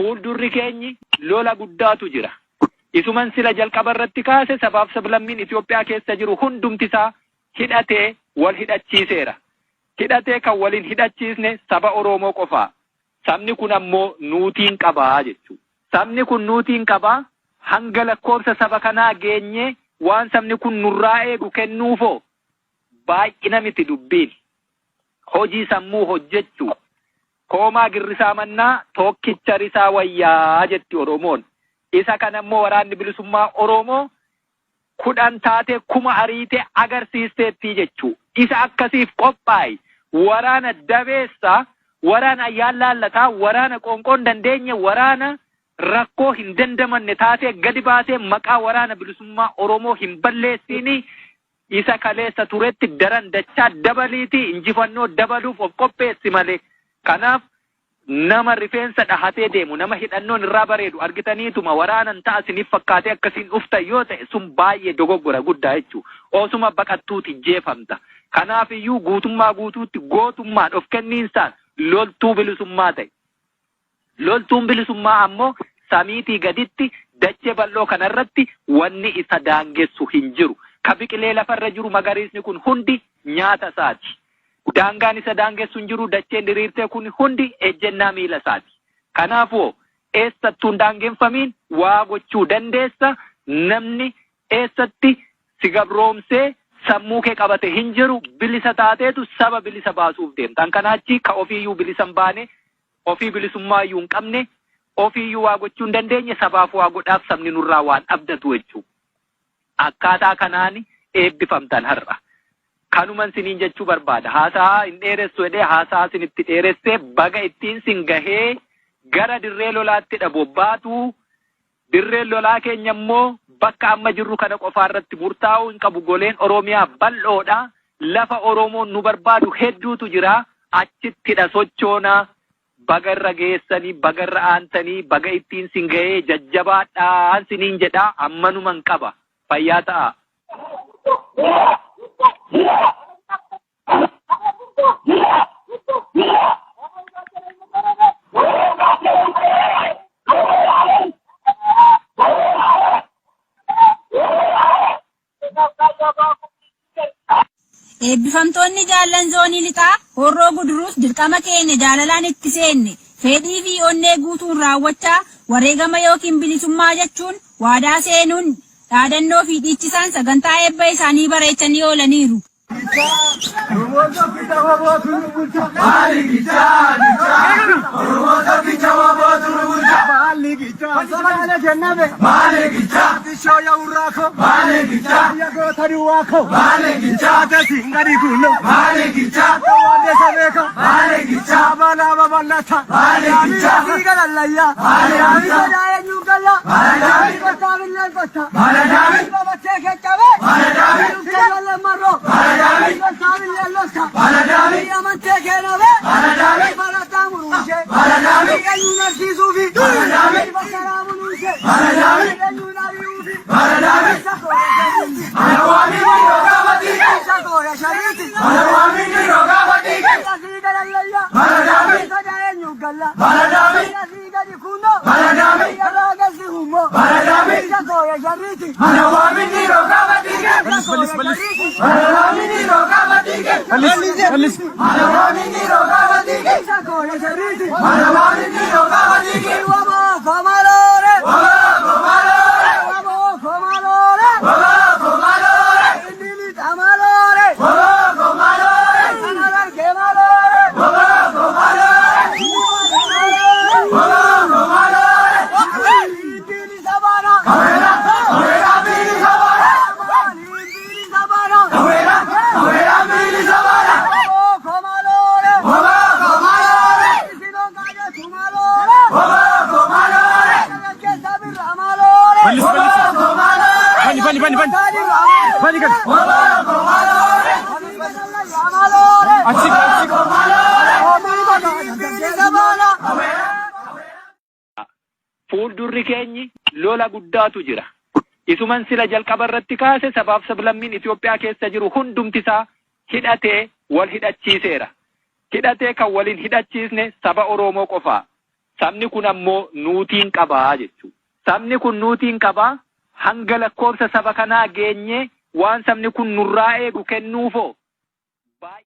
Fuuldurri keenyi lola guddaatu jira. Isuman sila jalqaba irratti kaase, sabaaf sablammiin Itoophiyaa keessa jiru hundumti isaa hidhatee wal hidhachiiseera. Hidhatee kan waliin hidhachiisne saba Oromoo qofaa. Sabni kun ammoo nuutiin qabaa jechuudha. Sabni kun nuutiin qabaa, hanga lakkoofsa saba kanaa geenyee waan sabni kun nurraa eegu kennuufoo baay'ina miti dubbiin. Hojii sammuu hojjechuu. Koomaa girrisaa mannaa tokkicha risaa wayyaa jetti Oromoon. Isa kana immoo Waraanni Bilisummaa Oromoo 10 taatee 1000 ariitee agarsiisteettii jechuu. Isa akkasiif qophaa'i. Waraana dabeessa, waraana ayyaan laallataa, waraana qoonqoon dandeenye, waraana rakkoo hin dandamanne taatee gadi baatee maqaa Waraana Bilisummaa Oromoo hin balleessiini. Isa kaleessa turetti daran dachaa dabaliitii injifannoo dabaluuf of qopheessi malee. Kanaaf nama rifeensa dhahatee deemu, nama hidhannoon irraa bareedu argitaniituma waraanan ta'a isiniif fakkaatee akkasiin dhuftan yoo ta'e, sun baay'ee dogoggora guddaa jechuudha. Osuma baqattuuti jeefamta. Kanaaf iyyuu guutummaa guutuutti gootummaan of kenniinsaan loltuu bilisummaa ta'e. Loltuun bilisummaa ammoo samiitii gaditti dachee bal'oo kanarratti wanni isa daangessu hin jiru. Ka biqilee lafarra jiru magariisni kun hundi nyaata isaati. Daangaan isa daangessu hin jiru, dacheen diriirtee kun hundi ejjennaa miila isaati. Kanaafuu eessattuu hin daangeffamiin waa gochuu dandeessa. Namni eessatti si gabroomsee sammuu kee qabate hin jiru. Bilisa taateetu saba bilisa baasuuf deemta. Kan kanaa achi ka ofiiyyuu bilisa hin baane, ofii bilisummaa iyyuu hin qabne, ofiiyyuu waa gochuu hin dandeenye sabaaf waa godhaaf sabni nurraa waan abdatu jechuudha. Akkaataa kanaan eebbifamtan har'a. Kanuman siniin jechuu barbaada. Haasaa hin dheeressu jedhee haasaa sinitti dheeressee, baga ittiin sin gahee. Gara dirree lolaattidha bobbaatu. Dirreen lolaa keenya immoo bakka amma jirru kana qofaa irratti murtaa'uu hin qabu. Goleen Oromiyaa bal'oodha. Lafa Oromoon nu barbaadu hedduutu jira. Achittidha sochoona. Baga irra geessanii, baga irra aantanii, baga ittiin sin gahee, jajjabaadhaan siniin jedha. Ammanuman qaba. Fayyaa ta'a. Eebbifamtoonni jaallan Zoonii Lixaa Horroo Guduruus dirqama keenya jaalalaan itti seenne feedhii fi onnee guutuun raawwachaa wareegama yookiin bilisummaa jechuun waadaa seenuun dhaadannoo fi dhiichisaan sagantaa eebba isaanii bareechanii oolaniiru. Fuuldurri keenyi lola guddaatu jira. Isuman sila jalqaba irratti kaase, sabaaf sablammiin Itoophiyaa keessa jiru hundumti isaa hidhatee wal hidhachiiseera. Hidhatee kan waliin hidhachiisne saba Oromoo qofaa. Sabni kun ammoo nuutiin qabaa jechuudha. Sabni kun nuutiin qabaa, hanga lakkoofsa saba kanaa geenyee waan sabni kun nurraa eegu kennuufoo